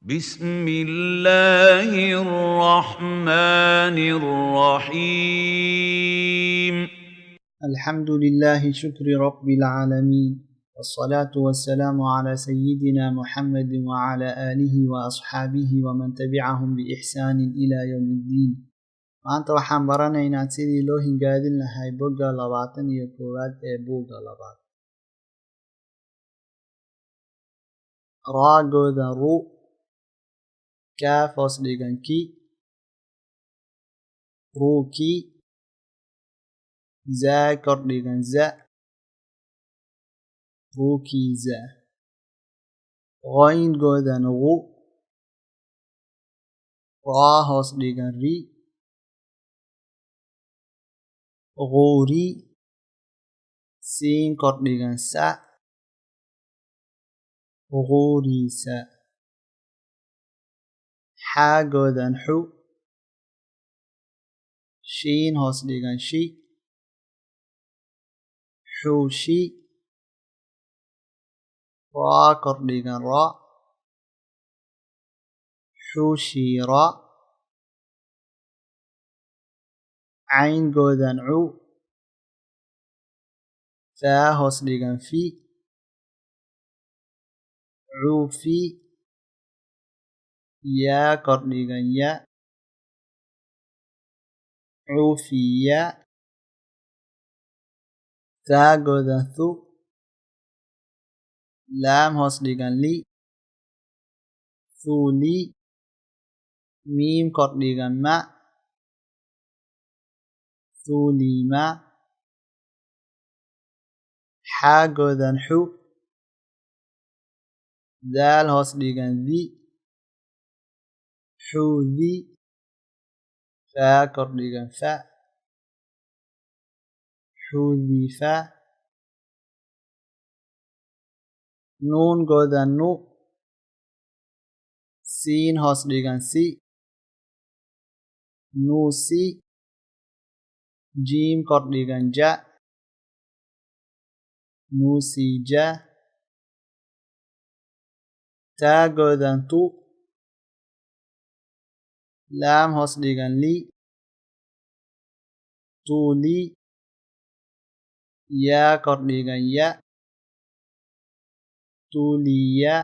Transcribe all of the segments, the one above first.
بسم الله الرحمن الرحيم. الحمد لله شكر رب العالمين، والصلاة والسلام على سيدنا محمد وعلى آله وأصحابه ومن تبعهم بإحسان إلى يوم الدين. Maanta waxaan baranaynaa sidii loo hingaadin lahay bogga 21aad ee buugga labaad. Raagooda ru, kaaf hoos dhigan ki, ruuki, zaa kor dhigan za, ruukiza. Qoyngoodan gu, raa hoos dhigan ri, guuri, siin kor dhigan sa, guuriisa. Xaagoodan xu, shiin hoos dhigan shi, xuushi, raa kor dhigan ra, xuushiira. Cayngoodan cu, faa hoos dhigan fi, cuufi, yaa kor dhigan ya, cuufiya. Taagoodan thu, laam hoos dhigan li, thuuli, miim kor dhigan ma, thuulima. Xaagoodan xu, daal hoos dhigan di, xuudi, faa kor dhigan fa, xuudifa. Nuun goodan nu, siin hoos dhigan si, nuusi, jiim kor dhigan ja, nuusija. Taagoodan tu, laam hoos dhigan li, tuuli, yaa kor dhigan ya, tuuliya.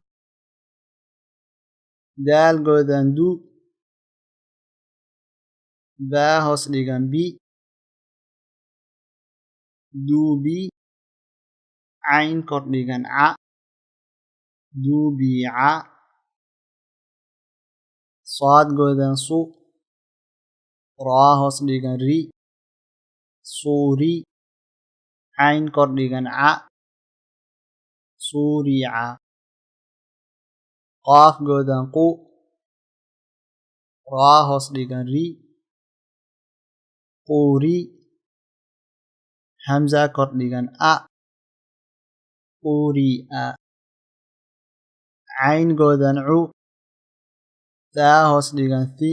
Daal goodan du, baa hoos dhigan bi, duubi, cayn kor dhigan ca, duubica. Saad goodan su, raa hoos dhigan ri, suuri, cayn kor dhigan ca, suurica. Qaaf goodan qu, raa hoos dhigan ri, quuri, hamza kor dhigan a, quuri'a. Cayn goodan cu, taa hoos dhigan thi,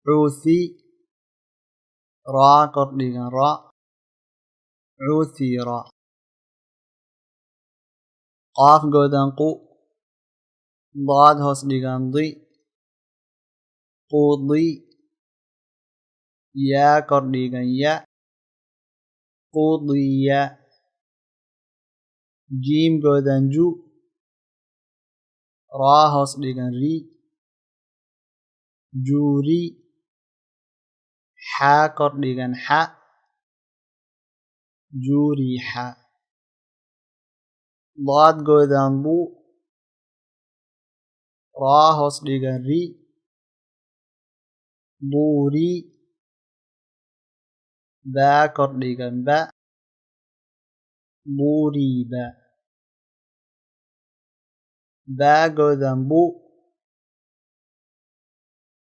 cuuthi, raa kor dhigan ra, cuuthira. Qaaf goodan qu, daad hoos dhigan di, quudi, yaa kor dhigan ya, quudiya. Jiim goodan ju, raa hoos dhigan ri, juuri, xaa kor dhigan xa, juurixa. Daad goodan du, raa hoos dhigan ri, duuri, baa kor dhigan ba, buuriba. Baa goodan bu,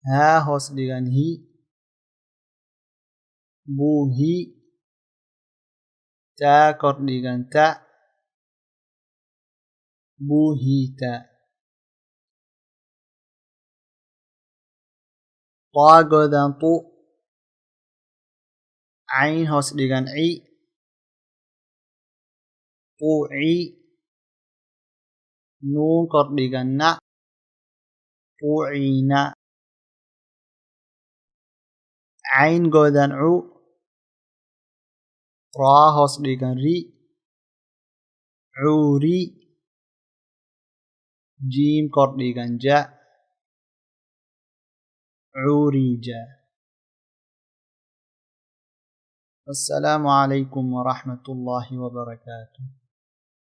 haa hoos dhigan hi, buuhi, taa kor dhigan ta, buuhita. Taa goodan tu, cayn hoos dhigan ci, quuci, nuun kor dhigan na. Uciina. Cayn godan cu, raa hoos dhigan ri, cuuri. Jiim kor dhigan ja, cuurija. Wassalaamu calaykum waraxmatullaahi wabarakaatuh.